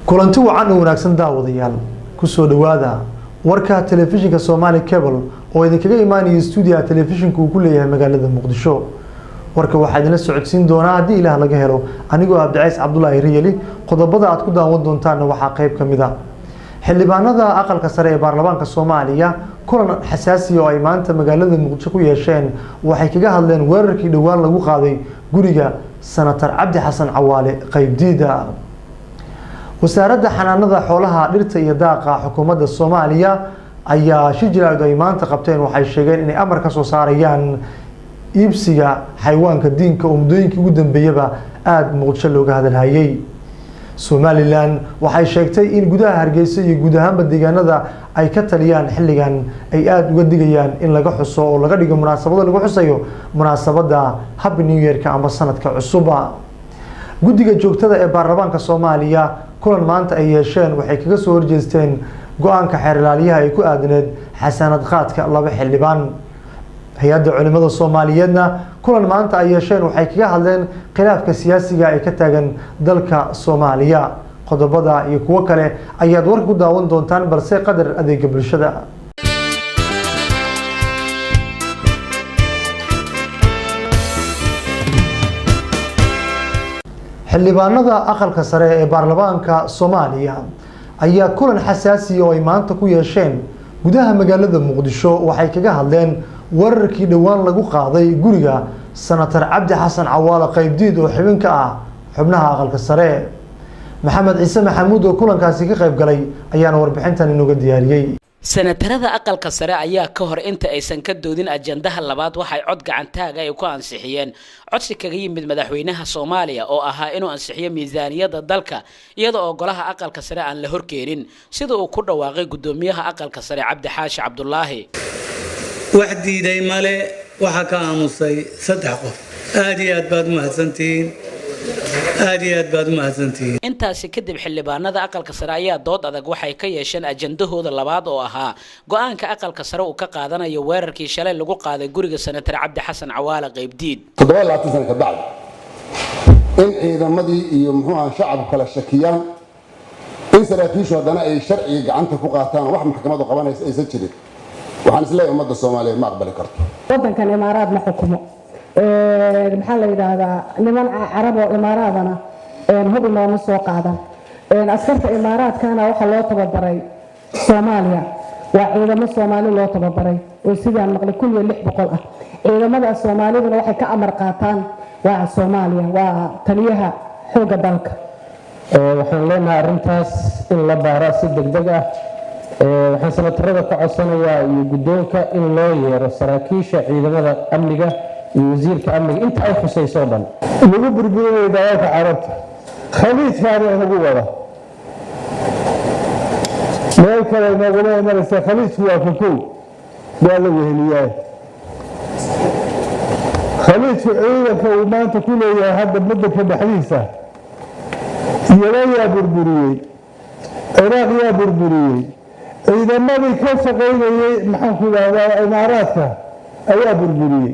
Kulanti wacan oo wanaagsan, daawadayaal. Kusoo dhawaada warka telefishinka Somali Cable oo idinkaga imaanaya stuudiyaha telefishinku uu ku leeyahay magaalada Muqdisho. Warka waxaa idinla socodsiin doonaa, haddii Ilaah laga helo, anigoo Abdicays Cabdulaahi Riyali. Qodobada aad ku daawan doontaanna waxaa qeyb ka mid a: xildhibaanada aqalka sare ee baarlamaanka Soomaaliya kulan xasaasiya oo ay maanta magaalada Muqdisho ku yeesheen waxay kaga hadleen weerarkii dhowaan lagu qaaday guriga Senator Cabdi Xasan Cawaale Qeybdiida. Wasaaradda Xanaanada Xoolaha, Dhirta iyo Daaqa xukuumadda Soomaaliya ayaa shir jaraa'id ay maanta qabteen waxay sheegeen inay amar ka soo saarayaan iibsiga xayawaanka diinka oo muddooyinkii ugu dambeeyaba aada Muqdisho looga hadalhayay. Somaliland waxay sheegtay in gudaha Hargeysa iyo guud ahaanba deegaanada ay ka taliyaan xilligan ay aada uga digayaan in laga xuso oo laga dhigo munaasabado lagu xusayo munaasabada Happy New Year-ka ama sanadka cusuba. Guddiga joogtada ee baarlamaanka Soomaaliya kulan maanta ay yeesheen waxay kaga soo horjeesteen go-aanka xeer ilaaliyaha ay ku aadneed xasaanad qaadka laba xildhibaan. Hay-adda Culimada Soomaaliyeedna kulan maanta ay yeesheen waxay kaga hadleen khilaafka siyaasiga ee ka taagan dalka Soomaaliya. Qodobada iyo kuwo kale ayaad warka ku daawan doontaan, balse qadar adeega bulshada. Xildhibaanada aqalka sare ee baarlamaanka Soomaaliya ayaa kulan xasaasiya oo ay maanta ku yeesheen gudaha magaalada Muqdisho waxay kaga hadleen weerarkii dhowaan lagu qaaday guriga Senator Cabdi Xasan Cawaale Qeybdiid oo xubin ka ah xubnaha aqalka sare. Maxamed Ciise Maxamuud oo kulankaasi ka qayb galay ayaana warbixintan inooga diyaariyey. Senatarada aqalka sare ayaa ka hor inta aysan ka doodin ajandaha labaad waxay cod gacantaaga ay ku ansixiyeen codsi kaga yimid madaxweynaha Soomaaliya oo ahaa inuu ansixiyo miisaaniyadda dalka iyada oo golaha aqalka sare aan la horkeenin, sida uu ku dhawaaqay guddoomiyaha aqalka sare, Cabdi Xaashi Cabdulaahi. Wax diiday male, waxaa ka aamusay saddex qof. Aad iyo aad baad umahadsantihiin, aad iyo aad baad umahadsantihiin. Intaasi kadib, xildhibaanada aqalka sare ayaa dood adag waxay ka yeesheen ajandahooda labaad oo ahaa go-aanka aqalka sare uu ka qaadanayo weerarkii shalay lagu qaaday guriga Senator Cabdi Xasan Cawaale Qeybdiid. 27 sano ka bacdi in ciidamadii iyo muxuu aha shacabku kala shakiyaan, in saraakiishu haddana ay sharciga gacanta ku qaataan, wax maxkamadu qabanaysa aysan jirin, waxaan isleeyahay ummadda Soomaaliyeed ma aqbali karto. Waddankan Imaaraad ma xukumo, maxaa la yidhaahdaa, niman Carab oo Imaaraadana hubi looma soo qaadan. Askarta Imaaraadkana waxaa loo tababaray Soomaaliya, waa ciidamo Soomaali loo tababaray oo sidaan maqlay 1600 ah. Ciidamadaas Soomaaliduna waxay ka amar qaataan waa Soomaaliya, waa taliyaha xoogga dalka. Waxaan leenahay arrintaas in la baaraa si degdeg ah. Waxaan senatarada ka codsanayaa iyo guddoonka in loo yeero saraakiisha ciidamada amniga iyo wasiirka amniga inta ay khusayso o dhan. Lagu burburinayo dalalka Carabta, Khaliijkaana inagu wada, meel kale inooguma imanaysa. Khaliijku waa ka kow, waa la weheliyaa. Khaliijku ciidanka uu maanta ku leeyahay hadda waddanka dhexdiisa, Yeman yaa burburiyey, Ciraaq yaa burburiyey? Ciidamadii ka shaqaynayey, maxaanku idhahdaa, Imaaraadka ayaa burburiyey,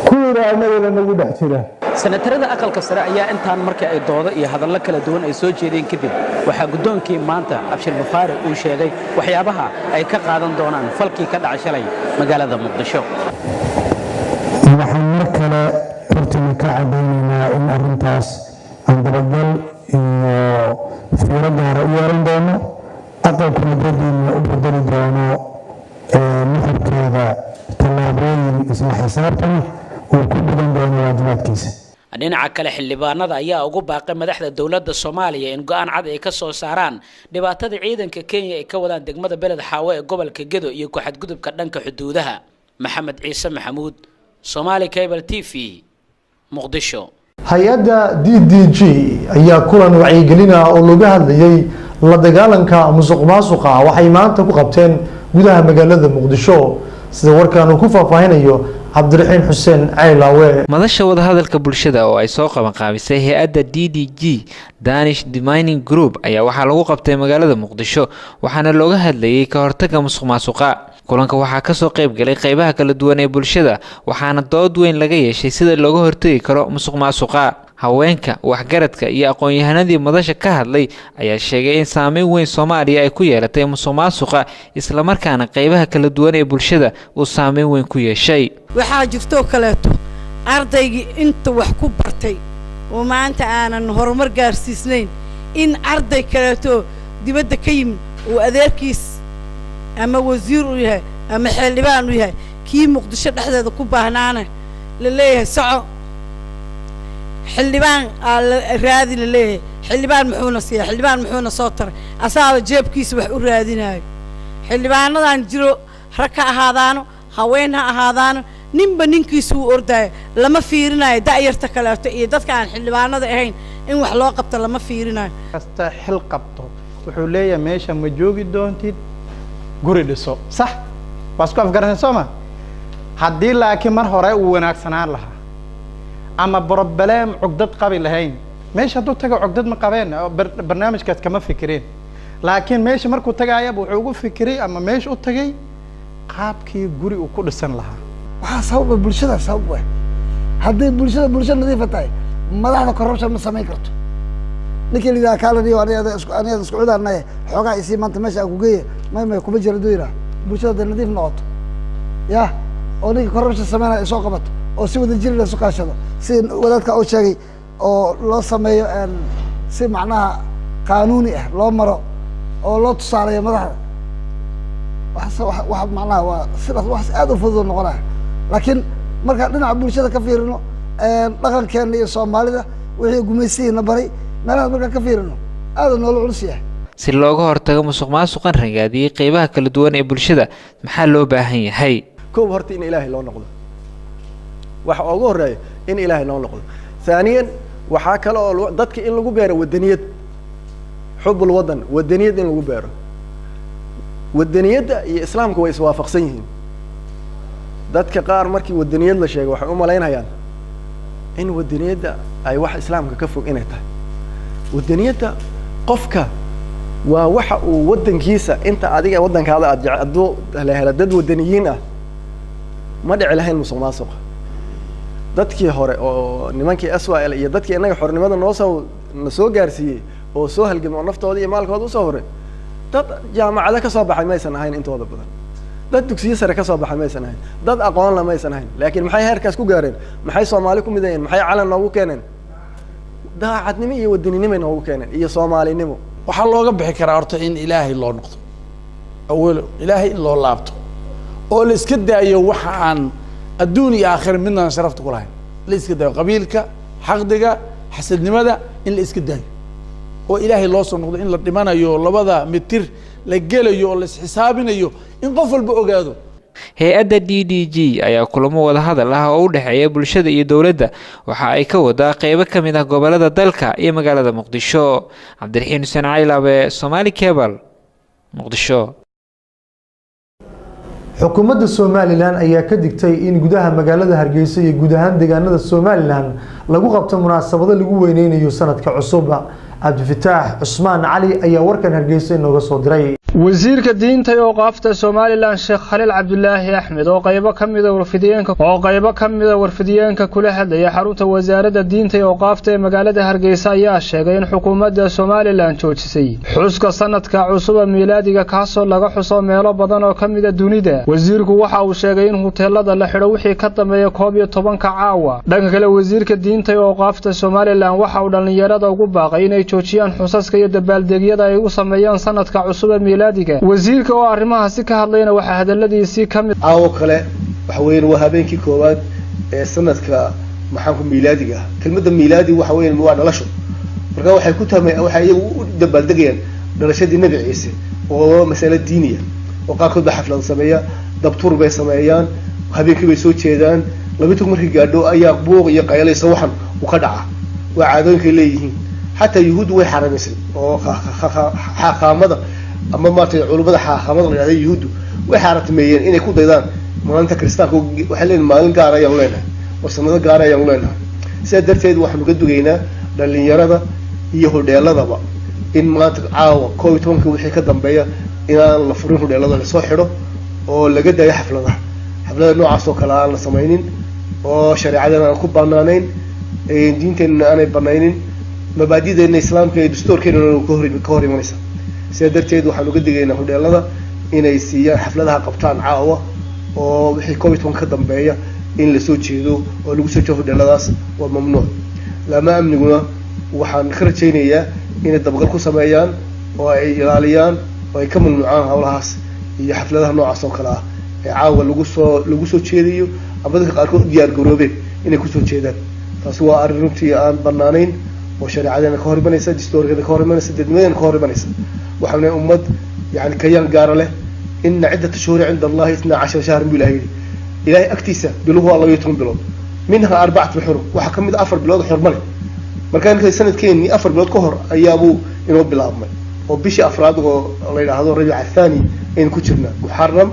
kuwiina annagana nagu dhex jira. Senatarada aqalka sare ayaa intaan markii ay doodo iyo hadallo kala duwan ay soo jeedeen kadib, waxaa guddoonkii maanta Abshir Bukhaari uu sheegay waxyaabaha ay ka qaadan doonaan falkii ka dhacay shalay magaalada Muqdisho. Waxaan mar kale hortiina ka caddaynaynaa in arrintaas aan dabagal iyo fiiro gaara u yeelan doono, aqalkuna dadiina u bedeli doono nuxurkeeda tallaabooyin isla xisaabtana uu ku dhigan doono waajibaadkiisa. Dhinaca kale, xildhibaanada ayaa ugu baaqay madaxda dowladda Soomaaliya in go-aan cad ay ka soo saaraan dhibaatada ciidanka Kenya ay ka wadaan degmada Beled Xaawo ee gobolka Gedo iyo ku-xadgudubka dhanka xuduudaha. Maxamed Ciise Maxamuud, Somali Cable TV, Muqdisho. Hay-adda DDG ayaa kulan wacyigelina oo looga hadlayay la dagaalanka musuq maasuqa waxay maanta ku qabteen gudaha magaalada Muqdisho, sida warkan uu ku faahfaahinayo Cabdiraxiin Xuseen Ceylaawe. Madasha wadahadalka bulshada oo ay soo qabanqaabisay hay-adda DDG, Danish Demining Group, ayaa waxaa lagu qabtay magaalada Muqdisho, waxaana looga hadlayay ka hortagga musuq maasuqa. Kulanka waxaa kasoo qayb galay qeybaha kala duwan ee bulshada, waxaana dood weyn laga yeeshay sida looga hortagi karo musuq maasuqa. Haweenka, waxgaradka iyo aqoon-yahanadii madasha ka hadlay ayaa sheegay in saameyn weyn Soomaaliya ay ku yeelatay musuqmaasuqa, islamarkaana qeybaha kala duwan ee bulshada uu saameyn weyn ku yeeshay. Waxaa jirtoo kaleeto ardaygii inta wax ku bartay oo maanta aanan horumar gaarsiisnayn in arday kaleeto dibadda ka yimid uu adeerkiis ama wasiir u yahay ama xildhibaan u yahay, kii Muqdisho dhexdeeda ku baahnaana la leeyahay soco, xildhibaan aa la raadi la leeyahay. Xildhibaan muxuuna siiya? Xildhibaan muxuuna soo taray? Asaaba jeebkiisa wax u raadinaayo. Xildhibaanadan jiro, rag ha ahaadaano, haween ha ahaadaano, ninba ninkiisu uu ordaayo. Lama fiirinayo da'yarta kaleeto iyo dadka aan xildhibaanada ahayn in wax loo qabto lama fiirinayo. Kasta xil qabto wuxuu leeyahay meesha ma joogi doontid, guri dhiso. Sax, waa isku afgaranay, soo ma? Haddii laakiin mar hore uu wanaagsanaan lahaa ama problem cugdad qabi lahayn, meesha hadduu tago cugdad ma qabeen oo barnaamijkaas kama fikireen. Laakiin meesha markuu tagaayaba wuxuu ugu fikiray ama meesha u tagay qaabkii guri uu ku dhisan lahaa. Waxaa sababa bulshada sabab u ah. Hadday bulshada bulsho nadiifa tahay, madaxda corruption ma samayn karto. Ninkii la yidhaha kaalaniyo aniga isku aniga isku cidaanaye, xoogaa isii maanta meesha aan ku geeya, may kuma jira. Hadduu yidhaha bulshada hadday nadiif noqoto ya oo ninkii corruption sameynaya ay soo qabato oo si wada jir la isu kaashado, si wadaadka uu sheegay oo loo sameeyo, si macnaha qaanuuni ah loo maro oo loo tusaaleeyo madaxda, wax macnaha waa sidaas, wax aad u fudud noqonaya. Laakiin markaan dhinaca bulshada ka fiirino, dhaqankeena iyo Soomaalida wixii gumaysihiina baray, meelahaas markaan ka fiirino, aada noola culus yahay. Si looga hortago musuqmaasuqan ragaadiyey qeybaha kala duwan ee bulshada, maxaa loo baahan yahay? Kow, horta in Ilaahay loo noqdo. Waxa ugu horeeya in Ilaahay loo noqdo. ثانيا, waxaa kale oo dadka in lagu beero wadaniyad, حب الوطن, wadaniyad in lagu beero. Wadaniyadda iyo Islaamka way iswaafaqsan yihiin. Dadka qaar markii wadaniyad la sheego waxay u malaynayaan in wadaniyadda ay wax Islaamka ka fog inay tahay. Wadaniyadda qofka waa waxa uu waddankiisa inta adiga waddankaada aad jece. Hadduu la helo dad wadaniyiin ah, ma dhici lahayn musuq maasuqa. Dadkii hore oo nimankii SYL iyo dadkii innaga xornimada noosoo na soo gaarsiiyey oo soo halgamay oo naftooda iyo maalkooda usoo huray, dad jaamacado ka soo baxay maysan ahayn intooda badan, dad dugsiyo sare ka soo baxay maysan ahayn, dad aqoon la maysan ahayn. Laakiin maxay heerkaas ku gaareen? Maxay Soomaali ku midayeen? Maxay calan noogu keeneen? Daacadnimo iyo wadaninimay noogu keeneen iyo Soomaalinimo. Waxaa looga bixi karaa horta in Ilaahay loo noqdo awalo, Ilaahay in loo laabto oo la iska daayo waxa aan adduun iyo aakhira midnaan sharafta ku lahayn. La iska daayo qabiilka, xaqdiga, xasadnimada in la iska daayo oo Ilaahay loo soo noqdo, in la dhimanayo, labada mitir la gelayo oo la isxisaabinayo, in qof walba ogaado. Hay-adda DDG ayaa kulamo wadahadal ah oo u dhexeeya bulshada iyo dowladda waxa ay ka wadaa qeybo ka mid ah gobolada dalka iyo magaalada Muqdisho. Cabdiraxiin Xuseen Caylaabe, Somali Cable, Muqdisho. Xukuumadda Somaliland ayaa ka digtay in gudaha magaalada Hargeysa iyo guud ahaan deegaanada Somaliland lagu qabto munaasabado lagu weyneynayo sanadka cusub. Cabdifataax Cusmaan Cali ayaa warkan Hargeysa inooga soo diray. Wasiirka diinta iyo awqaafta Somaliland, Sheekh Khaliil Cabdulaahi Axmed, oo qaybo ka mida warfidiyeenka kula hadlaya xarunta wasaaradda diinta iyo awqaafta ee magaalada Hargeysa ayaa sheegay in xukuumadda Somaliland joojisay xuska sanadka cusuba miilaadiga, kaasoo laga xuso meelo badan oo ka mida dunida. Wasiirku waxa uu sheegay in huteelada la xidho wixii ka dambeeya 11-ka caawa. Dhanka kale, wasiirka diinta iyo awqaafta Somaliland waxa uu dhallinyarada ugu baaqay inay joojiyaan xusaska iyo dabaaldegyada ay u sameeyaan sanadka cusuba miilaadiga. Wasiirka oo arrimahaasi ka hadlayna waxaa hadaladiisii ka mid: Caawo kale waxa weeyaan waa habeenkii koowaad ee sanadka maxaanku miilaadiga ah. Kelmadda miilaadi waxa weeyaan waa dhalasho. Marka waxay ku tahmay, waxay iyagu u dabaaldegayaan dhalashadii Nebi Ciise oo masale diiniya, oo qaarkood baa xaflad sameeya, dabtuur bay sameeyaan, habeenkii bay soo jeedaan, 12 markii gaadho ayaa buuq iyo qaylaysa waxan uu ka dhaca. Waa caadooyinkay leeyihiin. Xataa Yuhuuddu way xaramisay oo xaaqaamada ama maaragtay culimada xaaqaamada la yidhahda Yuhuuddu way xaaratimeeyeen inay ku daydaan maalinta Kiristaanka. Waxay leeyihin maalin gaara ayaanu leenahay oo sanado gaara ayaanu leenahay. Sidaa darteed waxaanu ka dugaynaa dhalinyarada iyo hodheeladaba in maanta caawa 11-ka wixii ka dambeeya inaan la furin hodheelada, lasoo xidho oo laga daayo xafladaha. Xaflada noocaas oo kale aan la samaynin oo shareecadan aan ku banaanayn. Diinteenna aanay banaynin, mabaadideena Islaamka iyo dastuurkeenana ka hor imanaysa. Sidaa darteed waxaan uga digaynaa hodheelada inay siiyaan xafladaha qabtaan caawa oo wixii 11 ka dambeeya in lasoo jeedo oo lagu soo jeedo hodheeladaas waa mamnuuc. Laamaha amniguna waxaan ka rajaynayaa inay dabagal ku sameeyaan oo ay ilaaliyaan oo ay ka mamnuucaan hawlahaas iyo xafladaha noocaas oo kale ah ee caawa lagu soo jeedayo ama dadka qaarkood u diyaar garoobeen inay kusoo jeedaan. Taasi waa arrin runtii aan banaanayn oo shareecadeena ka hor imanaysa, dastuurkeena ka hor imanaysa, dadnimadeena ka hor imanaysa. Waxaanu nahay ummad yani kayaan gaara leh. إن عدة الشهور عند الله 12 شهرا buu Ilahay yidhi. Ilahay agtiisa biluhu waa 12 bilood, منها أربعة حرم, waxaa kamid a 4 bilood xurmo leh. Marka imika sanadkeenii 4 bilood ka hor ayaabuu inoo bilaabmay oo bishii afraad oo la yidhaahdo Rabiic Athani aynu ku jirnaa, Muxaram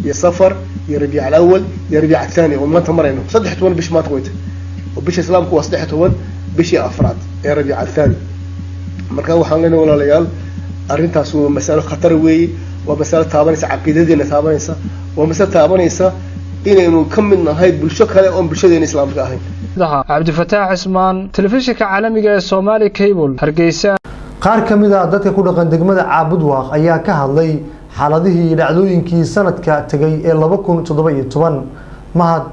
iyo Safar iyo Rabiic Alawal iyo Rabiic Athani oo maanta marayno 13 bish maanta wayta oo bisha Islaamku waa 13 bishii afraad ee Rabiic Athani. Marka waxaan leenahay, walaalayaal, arrintaas waa masalo khatar weeye, waa masalo taabanaysa caqiidadeena taabanaysa, waa masalo taabanaysa inaynu ka mid nahay bulsho kale oon bulshadeena Islaamka ahayn. Cabdifataax Cismaan, telefishinka caalamiga ee Somali Cable, Hargeysa. Qaar ka mid ah dadka ku dhaqan degmada Caabudwaaq ayaa ka hadlay xaaladihii iyo dhacdooyinkii sanadka tegay ee 2017. Mahad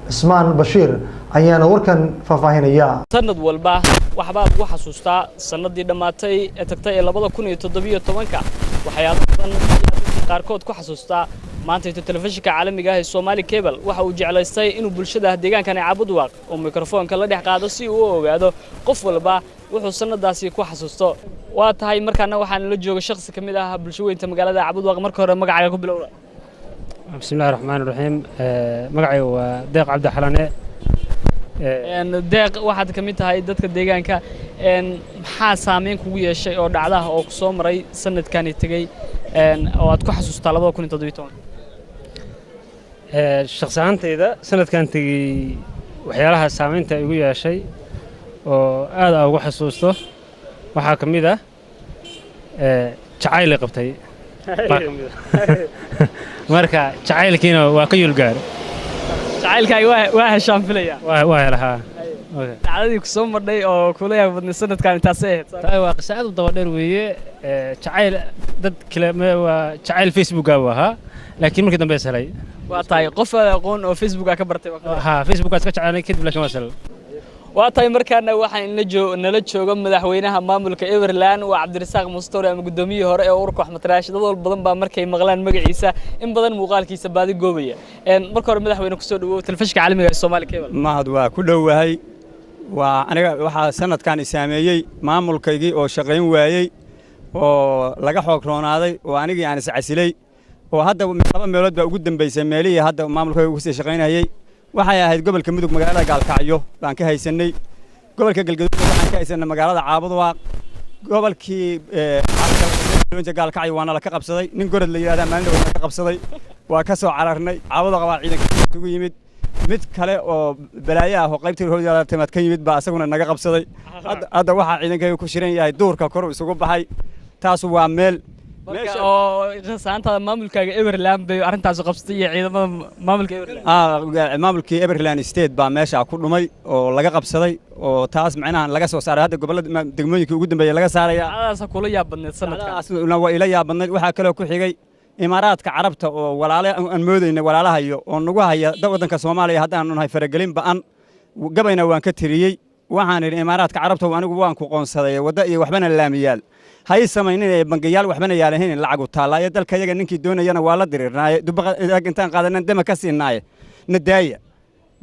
Cismaan Bashiir ayaana warkan faahfaahinaya. Sanad walba waxbaa lagu xasuustaa. Sanadii dhammaatay ee tagtay ee 2017-ka waxyaabo badan ayaa dadka qaarkood ku xasuustaa. Maanta telefishinka caalamiga ah ee Somali Cable waxa uu jeclaystay inuu bulshada deegaankan ee Caabudwaaq uu mikrofoonka la dhex qaado si uu u ogaado qof walba wuxuu sanadaasi ku xasuusto. Waa tahay, markaana waxaan la jooga shakhsi ka mid ah bulsho weynta magaalada Caabudwaaq. Marka hore magacaaga ku bilowda. بسم الله الرحمن الرحيم. Magacayga waa Deeq Cabdi Xalane. Deeq, waxaad ka mid tahay dadka deegaanka. Maxaa saameyn kugu yeeshay oo dhacdaha oo ku soo maray sanadkani tegey oo aad ku xasuustaa 2017? Shakhsi ahaantayda sanadkan tegey waxyaalaha saameynta igu yeeshay oo aad aan ugu xasuusto waxaa ka mid ah jacayl ay qabtay baa ka mid ah. Marka jacaylkiina waa ka yulgaaro. Jacaylkaaga waa heshaan filaya. Waa helahaa. Dhacdadii ku soo marnay oo kula yaab badnay sanadkan intaasay ahayd? Tahay waa qiso aad u daba dheer weeye. Jacayl dad kale waa jacayl Facebooka buu ahaa, laakiin markii dambe is helay. Waa tahay, qof aad aqoon oo Facebook ka bartay waa Ha, Facebook iska jecelnay kadib, laakiin waa is helay. Waa tahay, markaana waxaan nala jooga madaxweynaha maamulka Everland, waa Cabdirasaaq Mustore ama guddoomiyihii hore ee ururka waxmatarayaasha. Dad badan baa markay maqlaan magaciisa in badan muuqaalkiisa baadi goobaya. Marka hore, madaxweyne, kusoo dhawow telefishinka caalamiga ee Somali Cable. Mahad, waa ku dhowahay. Waa aniga waxaa sanadkan i saameeyey maamulkaygii oo shaqayn waayey oo laga xoog roonaaday oo anigii aan iscasilay oo hadda laba meelood baa ugu dambeysay. Meelihii hadda maamulkayga ugu sii shaqaynayey waxay ahayd gobolka Mudug, magaalada Gaalkacyo baan ka haysanay, gobolka Galgaduud waxaan ka haysanay magaalada Caabudwaaq. Gobolkii Gaalkacyo waana la ka qabsaday, nin Gorod la yidhahdaa maalin dhow ka qabsaday, waa ka soo cararnay. Caabudwaaq baa ciidanka isugu yimid. Mid kale oo balaayo ah oo qaybtii howltimaad ka yimid baa isaguna naga qabsaday. Hadda waxaa ciidankayga ku shiran yahay duurka kor isugu baxay. Taas waa meel. Marka oo khasaantada maamulkaaga Everland bay arrintaas qabsatay iyo ciidamada maamulka Everland? Maamulkii Everland State baa meesha ku dhumay oo laga qabsaday oo taas macnaha laga soo saaray. Hadda gobollada degmooyinkii ugu dambeeyay laga saaraya. Dhacdadaas kula yaab badneed sanadkan? Dhacdadaasna waa ila yaab badneed. Waxaa kaloo ku xigay Imaaraadka Carabta oo walaale aan moodayna walaalahayo oo nagu haya waddanka Soomaaliya haddaanu nahay faragelin ba'an. Gabayna waan ka tiriyey. Waxaan idhi, Imaaraadka Carabta, anigu waan ku qoonsaday wadda iyo waxbana laamiyaal hay samaynin ee bangiyaal waxbana yaalahayn lacagu taallaayo dalka yaga ninkii doonayana waa la dirirnaaye, dubaqa intaan qaadanan dema ka siinaaye nadaaya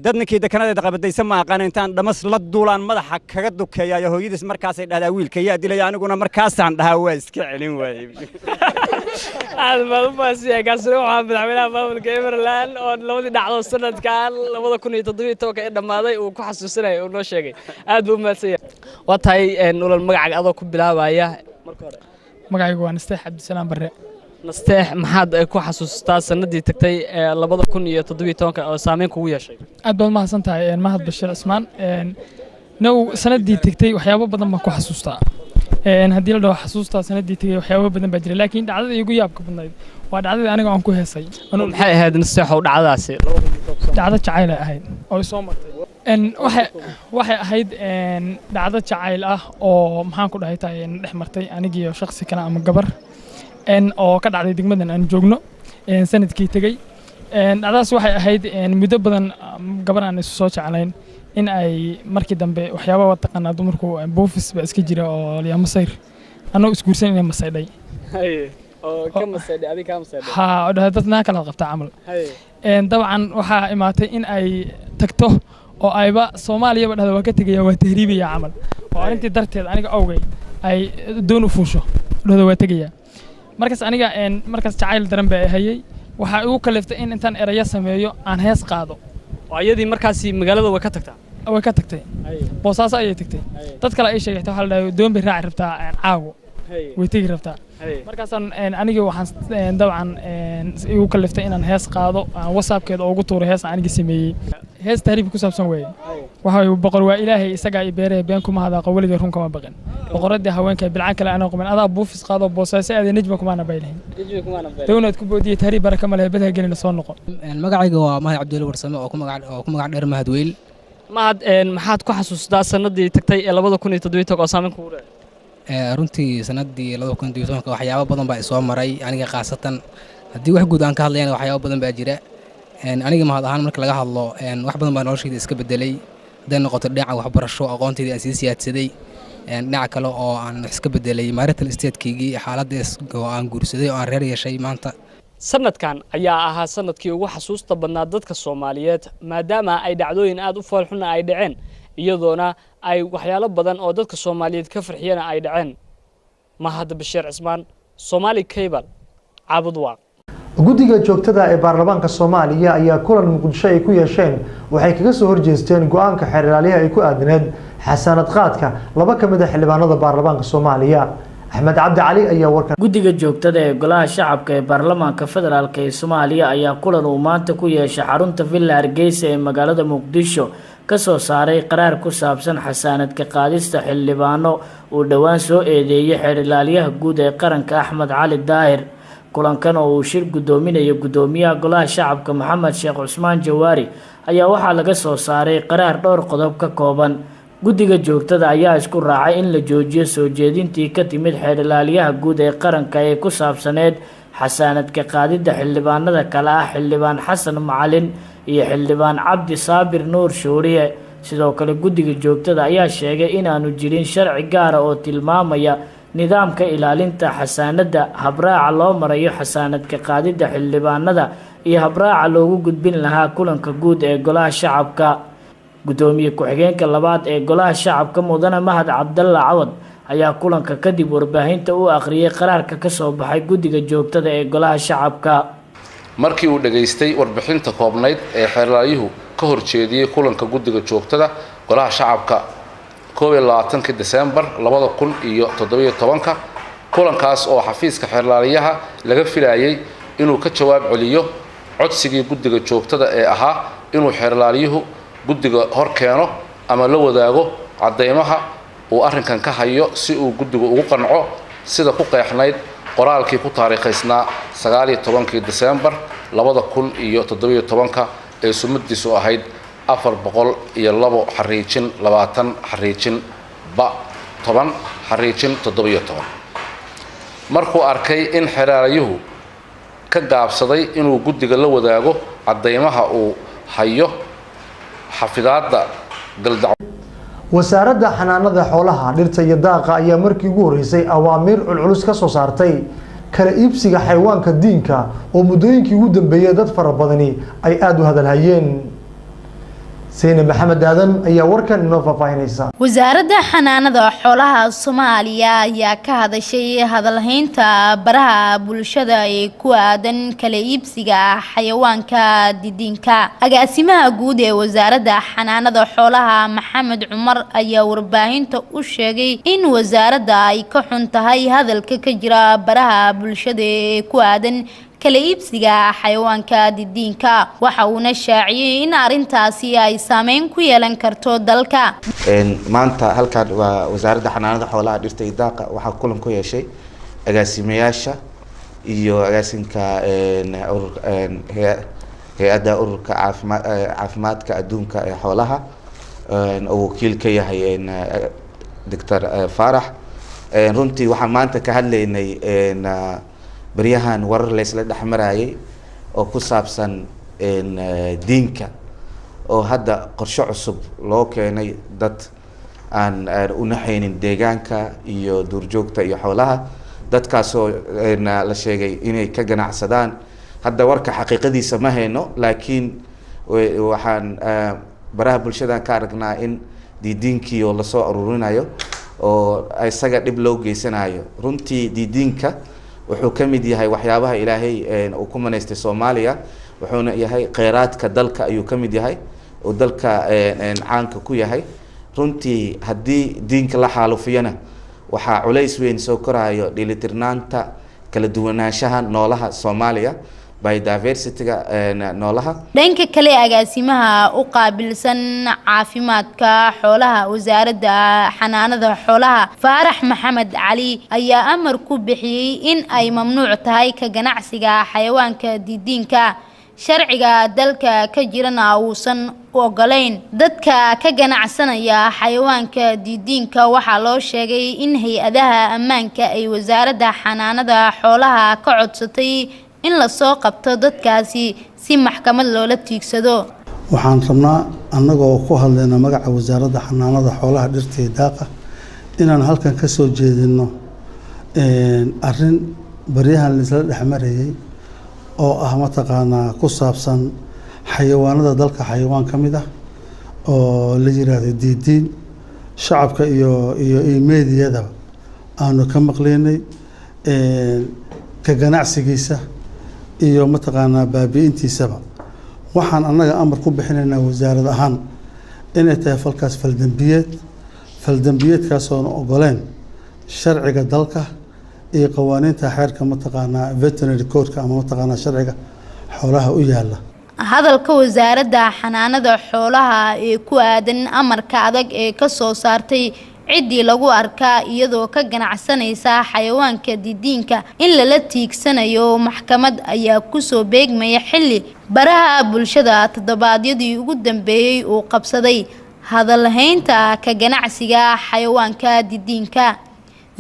dad ninkii dekanadeeda qabadaysa ma aqaan, intaan dhamas la duulaan madaxa kaga dukeeyaayo hooyadiis markaasay dhahdaa wiilka yaa dilaya, aniguna markaasaan dhahaa waa iska celin waayey. Aad baad u mahadsanyahay. Kaasina waxaa madaxweynaha maamulka Everland oo labadii dhacdo sanadkan 2017-ka ee dhammaaday uu ku xasuusinaya uu noo sheegay. Aad buu u mahadsan yahay. Waa tahay, nolol magacaaga adoo ku bilaabaya marka hore. Magacaygu waa Nasteex Cabdisalaam Barre. Nasteex, maxaad ku xasuustaa sanadii tagtay ee 2017-ka oo saameyn kugu yeeshay? Aad baad mahadsan tahay, Mahad Bashiir Cismaan. Now, sanadii tagtay waxyaabo badan baan ku xasuustaa. Haddii la dhaho xasuustaa sanadii tegay, waxyaabo badan baa jira, laakiin dhacdada iigu yaabka badnayd waa dhacdadii aniga aan ku heesay. Maxay ahayd, Nasteexow, dhacdadaasi? Dhacdo jacayl ay ahayd oo i soo martay. Waxay ahayd dhacdo jacayl ah oo maxaan ku dhahay tahay dhex martay anigiyo shakhsi kale ama gabar oo ka dhacday degmadan aan joogno sanadkii tegey. Dhacdadaas waxay ahayd muddo badan gabar aan isu soo jeclayn in ay markii dambe waxyaaba waa taqaanaa dumarku buufis baa iska jira oo liyaa masayr anoo isguursan inay masaydhay. Oo ka masaydhay, adiga kaa masaydhay? Haa, oo dhahay dad naa kala qabtaa camal. Dabcan waxaa imaatay in ay tagto oo ayba Soomaaliyaba dhahda waa ka tegaya, waa tahriibaya camal, oo arrintii darteed aniga awgay ay doon u fuusho, dhahda waa tegaya. Markaas aniga markaas jacayl daran baa hayay, waxaa igu kaliftay in intaan erayo sameeyo aan hees qaado. Oo iyadii markaasi magaalada way ka tagtaa? Way ka tagtay, Boosaaso ayay tagtay. Dad kale ay sheegtay, waxaa la dhahay doon bay raaci rabtaa caawo, way tegi rabtaa. Markaasaan anigii waxaan dabcan igu kaliftay inaan hees qaado, aan WhatsAppkeeda ugu tuuray hees aan aniga sameeyey, hees tahriib ku saabsan weeye. Waxa weeye boqor waa Ilaahay isagaa i beeraya, been kuma hadaaqo, weligay run kama baqin, boqoradii haweenka bilcaan kale anoo qaban, adaa buufis qaado Boosaaso aaday, nejma kumaana baylahin, downaad ku boodiyey, tahriib baraka ma lehe, badha gelina soo noqo. Magacayga waa Mahad Cabdulle Warsame oo ku magac dheer Mahad Weyl. Mahad, maxaad ku xasuustaa sanadii tagtay ee 2017 oo saameyn kugu leedahay? Runtii sanadii 2017 waxyaabo badan baa isoo maray aniga khaasatan. Haddii wax guud aan ka hadlayana waxyaabo badan baa jira. Aniga Mahad ahaan marka laga hadlo, wax badan baa noloshayda iska bedelay, hadday noqoto dhinaca waxbarasho, aqoontaydii aan sii siyaadsaday, dhinaca kale oo aan wax iska bedelay marital statekeygii, xaaladdaas oo aan guursaday oo aan reer yeeshay maanta. Sanadkan ayaa ahaa sanadkii ugu xasuusta badnaa dadka Soomaaliyeed, maadaama ay dhacdooyin aad u foolxuna ay dhaceen, iyadoona ay waxyaalo badan oo dadka Soomaaliyeed ka farxiyana ay dhaceen. Mahad Bashiir Cismaan, Somali Cable, Caabudwaaq. Guddiga joogtada ee baarlamaanka Soomaaliya ayaa kulan Muqdisho ay ku yeesheen waxay kaga soo horjeesteen go-aanka xeer ilaaliyaha ay ku aadneed xasaanad qaadka laba ka mid a xildhibaanada baarlamaanka Soomaaliya. Axmed Cabdi Cali ayaa warkan. Guddiga joogtada ee Golaha Shacabka ee Baarlamaanka Federaalk ee Soomaaliya ayaa kulan uu maanta ku yeeshay xarunta Villa Hargeysa ee magaalada Muqdisho kasoo saaray qaraar ku saabsan xasaanad ka qaadista xildhibaano uu dhowaan soo eedeeyay xeer ilaaliyaha guud ee qaranka Axmed Cali Daahir. Kulankan oo uu shir guddoominayo guddoomiyaha Golaha Shacabka Maxamed Sheekh Cusmaan Jawaari ayaa waxaa laga soo saaray qaraar dhowr qodob ka kooban. Guddiga joogtada ayaa isku raacay in la joojiyo soo jeedintii ka timid xeer ilaaliyaha guud ee qaranka ee ku saabsaneed xasaanad ka qaadidda xildhibaanada kale ah xildhibaan Xasan Macalin iyo xildhibaan Cabdi Saabir Nuur Shuuriye. Sidoo kale guddiga joogtada ayaa sheegay inaanu jirin sharci gaara oo tilmaamaya nidaamka ilaalinta xasaanadda, habraaca loo marayo xasaanad ka qaadidda xildhibaanada iyo habraaca loogu gudbin lahaa kulanka guud ee Golaha Shacabka. Guddoomiye ku-xigeenka labaad ee Golaha Shacabka Mudane Mahad Cabdalla Cawad ayaa kulanka kadib warbaahinta u akhriyay qaraarka kasoo baxay guddiga joogtada ee Golaha Shacabka. Markii uu dhegaystay warbixinta koobnayd ee xeerlaalyuhu ka horjeediyey kulanka guddiga joogtada Golaha Shacabka 21-kii Desembar 2017-ka, kulankaas oo xafiiska xeerlaaliyaha laga filayay inuu ka jawaab celiyo codsigii guddiga joogtada ee ahaa inuu xeerlaaliyuhu guddiga hor keeno ama la wadaago caddeymaha uu arrinkan ka hayo si uu guddigu ugu qanco, sida ku qeexnayd qoraalkii ku taariikhaysnaa 19-kii Desembar 2017-ka ee sumadiisu ahayd 402-20-B10-17. Markuu arkay in xeeraalyuhu ka gaabsaday inuu guddiga la wadaago caddeymaha uu hayo xafidaadda galdac. Wasaaradda Xanaanada Xoolaha, Dhirta iyo Daaqa ayaa markii ugu horeysay awaamiir culculus ka soo saartay kala iibsiga xayawaanka diinka oo muddooyinkii ugu dambeeyey dad fara badani ay aada u hadalhayeen. Saynab Maxamed Aadan ayaa warkan inoo faahfaahinaysa. Wasaaradda Xanaanada Xoolaha Soomaaliya ayaa ka hadashay hadalhaynta baraha bulshada ee ku aadan kala iibsiga xayawaanka didiinka. Agaasimaha guud ee Wasaaradda Xanaanada Xoolaha Maxamed Cumar ayaa warbaahinta u sheegay in wasaaradda ay ka xun tahay hadalka ka jira baraha bulshada ee ku aadan kala iibsiga xayawaanka didiinka, waxa uuna shaaciyey in arrintaasi ay saameyn ku yeelan karto dalka. Maanta halkan waa Wasaaradda Xanaanada Xoolaha, Dhirta iyo Daaqa. Waxaa kulan ku yeeshay agaasimayaasha iyo agaasinka hay-adda ururka caafimaadka adduunka ee xoolaha. Oo wakiil ka yahay Doctor Faarax. Runtii waxaan maanta ka hadlaynay baryahan warar laysla dhex marayay oo ku saabsan diinka, oo hadda qorshe cusub loo keenay dad aan u naxaynin deegaanka iyo duurjoogta iyo xoolaha, dadkaasoo la sheegay inay ka ganacsadaan. Hadda warka xaqiiqadiisa ma hayno, laakiin waxaan baraha bulshadan ka aragnaa in diidiinkii oo lasoo ururinayo oo isaga dhib loo geysanayo. Runtii diidiinka wuxuu ka mid yahay waxyaabaha Ilaahay uu ku manaystay Soomaaliya, wuxuuna yahay kheyraadka dalka ayuu ka mid yahay oo dalka caanka ku yahay. Runtii haddii diinka la xaalufiyana, waxaa culays weyn soo korayo dheelitirnaanta kala duwanaanshaha noolaha Soomaaliya, biodiversity-ga noolaha. Dhanka kale, agaasimaha u qaabilsan caafimaadka xoolaha Wasaaradda Xanaanada Xoolaha, Faarax Maxamed Cali, ayaa amar ku bixiyey in ay mamnuuc tahay ka ganacsiga xayawaanka diidiinka, sharciga dalka ka jirana uusan u ogolayn. Dadka ka ganacsanaya xayawaanka diidiinka waxaa loo sheegay in hay-adaha ammaanka ay Wasaaradda Xanaanada Xoolaha ka codsatay in lasoo qabto dadkaasi si maxkamad loola tiigsado. Waxaan rabnaa, annagoo ku hadlayna magaca Wasaaradda Xanaanada Xoolaha, Dhirta iyo Daaqa, inaan halkan ka soo jeedino arrin baryahan laisla dhexmarayay oo ah mataqaanaa ku saabsan xayawaanada dalka, xayawaan ka mid ah oo la yiraahdo diidiin, shacabka iyo meediyadaba aanu ka maqlaynay ka ganacsigiisa iyo mataqaanaa baabi'intiisaba. Waxaan annaga amar ku bixinaynaa wasaarad ahaan inay tahay falkaas faldembiyeed, faldembiyeedkaasoona ogoleen sharciga dalka iyo qawaaniinta xeerka mataqaanaa veterinary codeka ama mataqaanaa sharciga xoolaha u yaala. Hadalka Wasaaradda Xanaanada Xoolaha ee ku aadan amarka adag ee ka soo saartay ciddii lagu arkaa iyadoo ka ganacsanaysa xayawaanka diidiinka in lala tiigsanayo maxkamad ayaa kusoo beegmaya xilli baraha bulshada toddobaadyadii ugu dambeeyey uu qabsaday hadalhaynta ka ganacsiga xayawaanka diidiinka.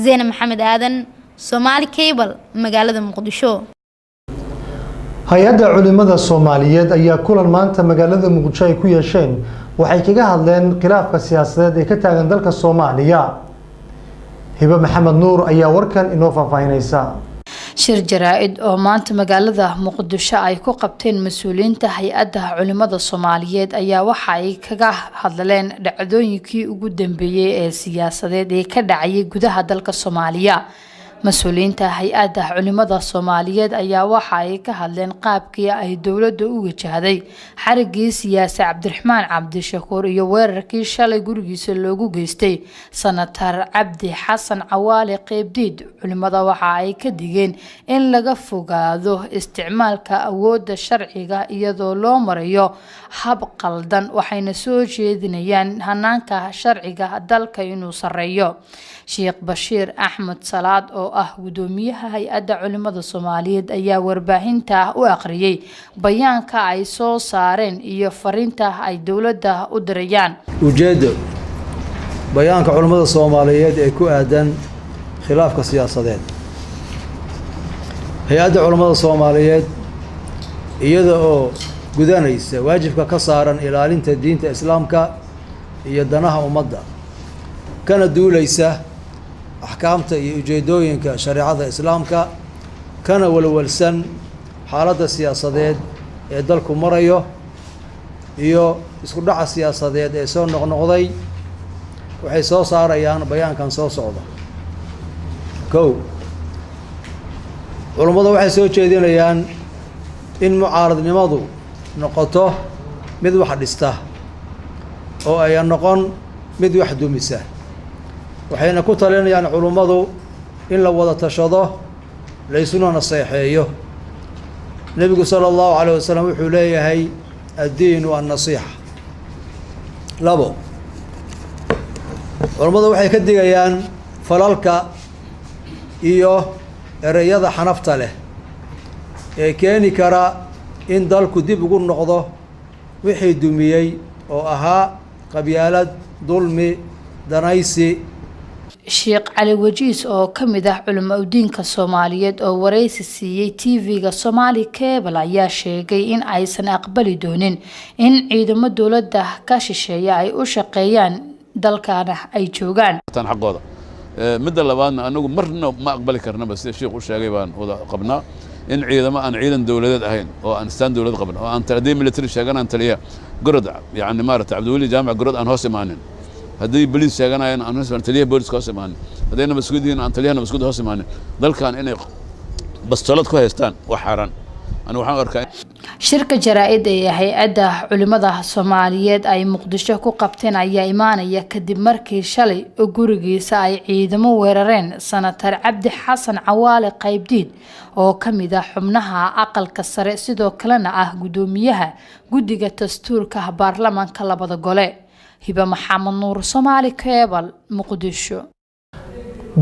Zeyne Maxamed Aadan, Somaali Cable, magaalada Muqdisho. Hay-adda Culimada Soomaaliyeed ayaa kulan maanta magaalada Muqdisho ay ku yeesheen waxay kaga hadleen khilaafka siyaasadeed ee ka taagan dalka Soomaaliya. Hibe Maxamed Nuur ayaa warkan inoo faahfaahinaysa. Shir jaraa-id oo maanta magaalada Muqdisho ay ku qabteen mas-uuliyiinta Hay-adda Culimada Soomaaliyeed ayaa waxa ay kaga hadleen dhacdooyinkii ugu dambeeyey ee siyaasadeed ee ka dhacayay gudaha dalka Soomaaliya. Mas-uuliyiinta Hay-adda Culimada Soomaaliyeed ayaa waxa ay ka hadleen qaabkii ay dowladda u wajahday xarigii siyaasi Cabdiraxmaan Cabdishakuur iyo weerarkii shalay gurigiisa loogu geystay Sanatar Cabdi Xasan Cawaale Qeybdiid. Culimada waxa ay ka digeen in laga fogaado isticmaalka awoodda sharciga iyadoo loo marayo hab qaldan, waxayna soo jeedinayaan hanaanka sharciga dalka inuu sareeyo. Sheekh Bashiir Axmed Salaad oo ah gudoomiyaha Hay-adda Culimada Soomaaliyeed ayaa warbaahinta u akhriyay bayaanka ay soo saareen iyo fariinta ay dowladda u dirayaan. Ujeeddo: bayaanka culimmada Soomaaliyeed ee ku aadan khilaafka siyaasadeed. Hay-adda Culimmada Soomaaliyeed, iyada oo gudanaysa waajibka ka saaran ilaalinta diinta Islaamka iyo danaha ummadda, kana duulaysa axkaamta iyo ujeeddooyinka shareecada Islaamka, kana walwalsan xaaladda siyaasadeed ee dalku marayo iyo isku dhaca siyaasadeed ee soo noqnoqday, waxay soo saarayaan bayaankan soo socda. 1, culummadu waxay soo jeedinayaan in mucaaradnimadu noqoto mid wax dhista oo ayan noqon mid wax dumisa, waxayna ku talinayaan culummadu in la wada tashado, laysuna naseexeeyo. Nebigu sala Allahu calayh wasalam wuxuu leeyahay: "Addiinu annasiixa." 2, culummadu waxay ka digayaan falalka iyo ereyada xanafta leh ee keeni kara in dalku dib ugu noqdo wixii dumiyey oo ahaa Qabyaalad, dulmi, danaysi. Sheekh Cali Wajiis oo ka mid ah culimo udiinka Soomaaliyeed oo wareysi siiyey TV-ga Somali Cable ayaa sheegay in aysan aqbali doonin in ciidamo dowladda ka shisheeya ay u shaqeeyaan dalkana ay joogaan. Xaqooda. Midda labaadna, anagu marna ma aqbali karnaba, sida sheikh u sheegay baan wada qabnaa, in ciidamo aan ciidan dowladeed ahayn oo aan istaan dowlad qabin oo aan haddii military sheeganaan taliya Gorod, yani maarata Cabdiweli Jaamac Gorod aan hoos imaanin, haddii boliis sheeganayaan aan hoos imaanin taliyaha booliska hoos imaanin, hadday nabadsugiid yihiin aan taliyaha nabadsugiid hoos imaanin, dalkan inay bastoolad ku haystaan waa xaaraan. Anigu waxaan u arkaa. Shirka jaraa-id ee hay-adda culimada Soomaaliyeed ay Muqdisho ku qabteen ayaa imaanaya kadib markii shalay gurigiisa ay ciidamo weerareen Senator Cabdi Xasan Cawaale Qaybdiid oo ka mid ah xubnaha aqalka sare, sidoo kalena ah guddoomiyaha guddiga dastuurka baarlamaanka labada gole. Hiba Maxamed Nuur, Soomaali Cable, Muqdisho.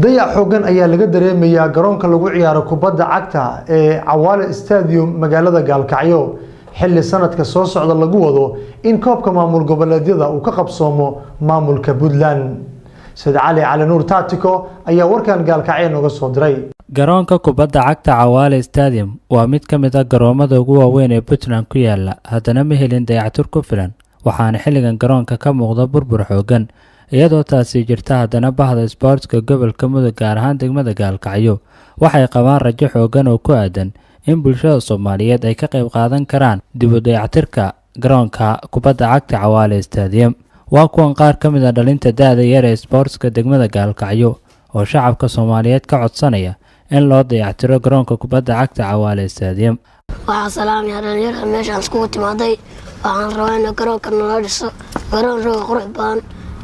Dayac xoogan ayaa laga dareemayaa garoonka lagu ciyaaro kubadda cagta ee Cawaale Stadium magaalada Gaalkacyo, xilli sanadka soo socda lagu wado in koobka maamul goboleedyada uu ka qabsoomo maamulka Puntland. Said Cali Cali Nuur Taatiko ayaa warkan Gaalkacyo nooga soo diray. Garoonka kubadda cagta Cawaale Stadium waa mid ka mid ah garoomada ugu waaweyn ee Puntland ku yaala, haddana ma helin dayactir ku filan, waxaana xilligan garoonka ka muuqda burbur xoogan. Iyadoo taasi jirta, haddana bahda isboortska gobolka Mudug, gaar ahaan degmada Gaalkacyo, waxay qabaan rajo xoogan oo ku aadan in bulshada Soomaaliyeed ay ka qayb qaadan karaan dib u dayactirka garoonka kubadda cagta Cawaale Stadium. Waa kuwan qaar ka mid a dhalinta da-da yar ee isboortska degmada Gaalkacyo oo shacabka Soomaaliyeed ka codsanaya in loo dayactiro garoonka kubadda cagta Cawaale Stadium. Waxaa salaamaya dhalinyarada meeshaan iskugu timaaday. Waxaan rabaa in garoonka naloo dhiso, garoon rooga qurux badan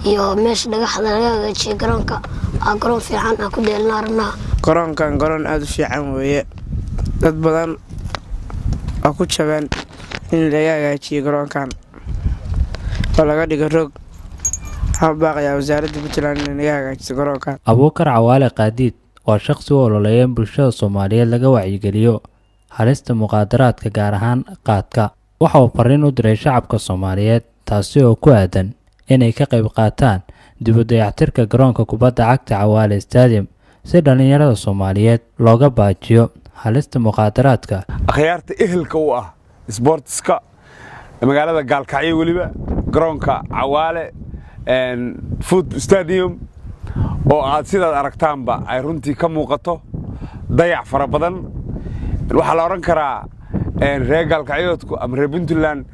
iyo meesha dhagaxda laga hagaajiyo garoonka, aa garoon fiican aan ku dheelnaa rabnaa. Garoonkan garoon aada u fiican weeye. Dad badan oo ku jaban in laga hagaajiyo garoonkan oo laga dhigo roog. Waxaan u baaqayaa wasaaradda Puntland inay naga hagaajiso garoonkan. Abuukar Cawaale Qaadiid waa shaqsi u ololeeya in bulshada Soomaaliyeed laga wacyigeliyo halista muqaadaraadka, gaar ahaan qaadka. Waxa uu fariin u diray shacabka Soomaaliyeed, taasi oo ku aadan inay ka qayb qaataan dib u dayactirka garoonka kubadda cagta Cawaale Stadium si dhallinyarada Soomaaliyeed looga baajiyo halista muqaadaraadka. Akhyaarta ehelka u ah isboortiska magaalada Gaalkacyo, weliba garoonka Cawaale Foot Stadium oo aad sidaad aragtaanba ay runtii ka muuqato dayac fara badan, waxaa la odhan karaa reer Gaalkacyoodku ama reer Puntland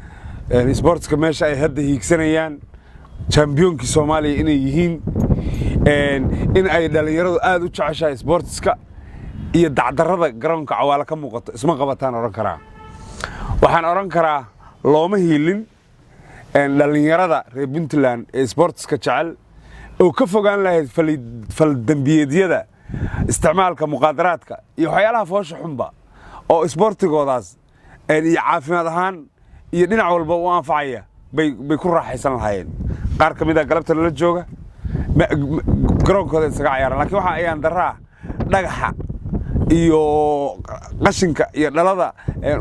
isboortiska meesha ay hadda hiigsanayaan championkii Soomaaliya inay yihiin, in ay dhallinyaradu aad u jeceshahay isboortiska iyo dacdarrada garoonka Cawaale ka muuqato isma qabataan odhan karaa. Waxaan odhan karaa looma hiilin dhallinyarada reer Puntland ee isboortiska jecel oo ka fogaan lahayd faldembiyeedyada, isticmaalka muqaadaraadka iyo waxyaalaha foosha xunba oo isboortigoodaas iyo caafimaad ahaan iyo dhinac walba u anfacaya bay ku raaxaysan lahaayeen. Qaar ka mid a galabta lala jooga garoonkooda isaga cayaaran, lakiin waxa ayaan darraa dhagaxa iyo qashinka iyo dhalada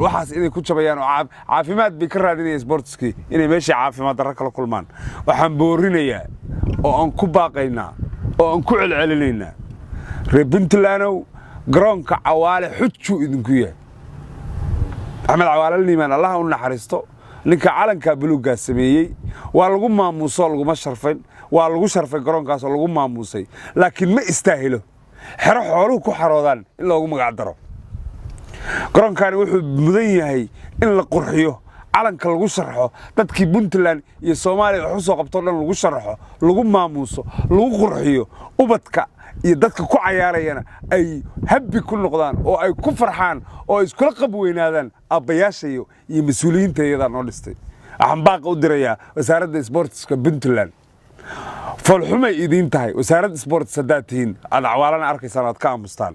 waxaas inay ku jabayaan oo caafimaad bay ka raadinayaan sportskii inay meeshii caafimaad darro kala kulmaan. Waxaan boorinayaa oo aan ku baaqaynaa oo aan ku celcelinaynaa, reer Puntlandow, garoonka Cawaale xujuu idinku yahay. Axmed Cawaale Liimaan, Allaha u naxariisto, ninka calanka buluuggaa sameeyey, waa lagu maamuuso, laguma sharfayn, waa lagu sharfay garoonkaasoo lagu maamuusay, laakiin ma istaahilo xero xooluhu ku xaroodaan in loogu magac daro. Garoonkani wuxuu mudan yahay in la qurxiyo, calanka lagu sharxo, dadkii Puntland iyo Soomaaliya wax u soo qabtoo dhan lagu sharaxo, lagu maamuuso, lagu qurxiyo, ubadka iyo dadka ku cayaarayana ay happy ku noqdaan oo ay ku farxaan oo ay iskula qab weynaadaan aabbayaashayo iyo mas-uuliyiinta iyadaa noo dhistay. Waxaan baaqa u dirayaa wasaaradda sboortiska Puntland: foolxumay idiin tahay wasaaradda sports haddaad tihiin aad Cawaalana arkaysaan aad ka aamustaan.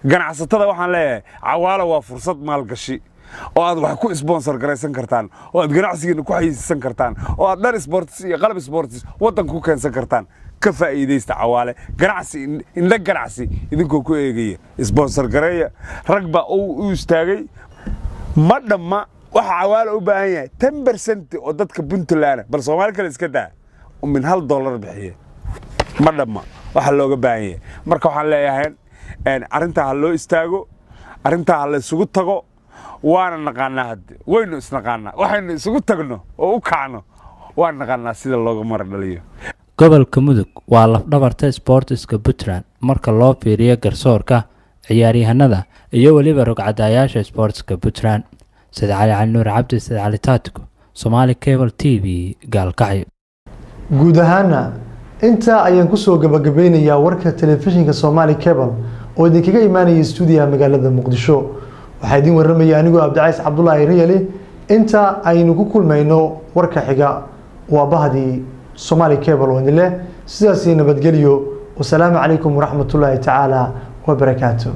Ganacsatada waxaan leeyahay, Cawaalo waa fursad maalgashi oo aad wax ku sponsor garaysan kartaan oo aad ganacsigiina ku xayeysiisan kartaan oo aad dhar sports iyo qalab sports waddanka ku keensan kartaan. Ka faa'iidaysta Cawaale, ganacsi indha ganacsi idinkoo ku eegaya sponsor gareeya. Rag baa u istaagay. Ma dhamma waxa Cawaale u baahan yahay 10% oo dadka Puntland, bal Soomaali kale iska daa. Min $1 bixiye ma dhamma waxa looga baahan yahay. Marka waxaan leeyahay, arrintaa ha loo istaago, arrintaa ha la isugu tago. Waana naqaanaa, hadde waynu isnaqaanaa, waxaynu isugu tagno oo u kacno waan naqaanaa sida looga mara dhaliyo. Gobolka Mudug waa lafdhabarta sboortiska Puntland marka loo fiiriyo garsoorka, ciyaaryahanada iyo weliba rogcadayaasha sboortiska Puntland. Sida Cali Cali Nuur Cabdi, Sida Cali Taatiko, Somaali Cable TV, Gaalkacyo. Guud ahaana intaa ayaan kusoo gabagabeynayaa warka telefishinka Somali Cable oo idinkaga imaanaya stuudiyaha magaalada Muqdisho. Waxaa idin waramaya anigoo Abdicays Cabdulaahi Riyali. Inta aynu ku kulmayno warka xiga, waa bahdii Somali Cable oo idin leh sidaasi nabadgelyo. Wasalaamu calaykum waraxmatullaahi tacaala wabarakaatu.